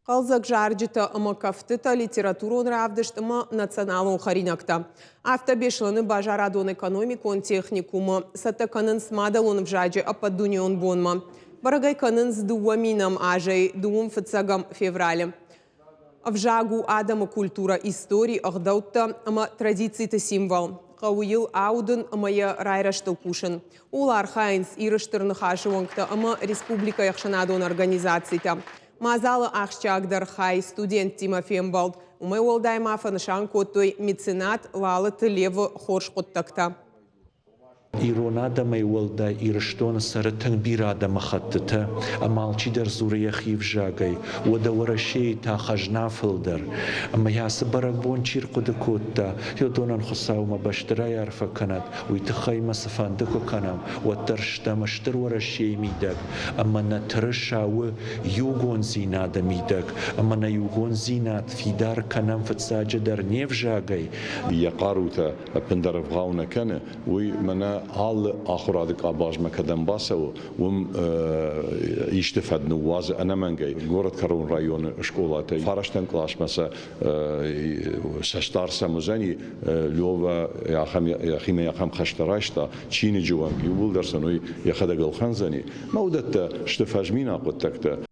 Хъӕлдзӕг зарджытӕ ӕмӕ кӕфтытӕ, литературон равдыст ӕмӕ националон хӕринӕгтӕ. Афтӕ Беслӕны базарадон-экономикон техникумы цӕттӕ кӕнынц мадӕлон ӕвзаджы ӕппӕтдунеон бонмӕ. Бӕрӕгӕй кӕнынц дыууӕ минӕм азӕй дыууын фыццӕгӕм февралы. Ӕвзаг у адӕмы культурӕ, истори, ӕгъдӕуттӕ ӕмӕ традициты символ. Хъӕуы йыл аудын ӕмӕ йӕ райрӕзтыл кусын. Ууыл архайынц Иры Стыр Ныхасы уӕнгтӕ ӕмӕ республикӕйы ӕхсӕнадон организацитӕ. Мадзалы ахсджиагдӕр хай студенттимӕ фембӕлд. Уымӕй уӕлдай ма фӕнысан кодтой меценат Лалыты Левы хорз хъуыддӕгтӕ. Ирон адӕмӕй уӕлдай Ирыстоны цӕры тынг бирӕ адӕмыхӕттытӕ, ӕмӕ алчидӕр дзуры йӕхи взагӕй. Уӕдӕ Уӕрӕсейы та хӕзна фылдӕр. Ӕмӕ йӕ ацы бӕрӕгбон чи рхъуыды кодта, уыдонӕн Хуыцаумӕ бӕстырӕй арфӕ кӕнӕд, уый тыххӕй ма цыфӕнды куы кӕнӕм, уӕддӕр стӕм стыр Уӕрӕсейы мидӕг, ӕмӕ нӕ тырыса у иугонддзинады мидӕг, ӕмӕ нӕ иугонддзинад фидар кӕнӕм фыццаджыдӕр не взагӕй. Йӕ хъарутӕ ӕппындӕр ӕвгъау нӕ кӕны, уый мӕнӕ алы ахуырады къабазмӕ кӕдӕм бацӕуы, уым исты фӕд ныууадзы ӕнӕмӕнгӕй. Горӕтгӕрон районы скъолатӕй фарӕстӕм къласмӕ сӕ цӕстдар сӕм уыдзӕни. Лёва ахӕм йӕхимӕ ахӕм хӕстӕ райста, чиныджы уӕнг иууылдӕр сын уый йӕхӕдӕг ӕлхӕндзӕни. Мӕ уыдӕттӕ сты фӕзминаг хъуыддӕгтӕ.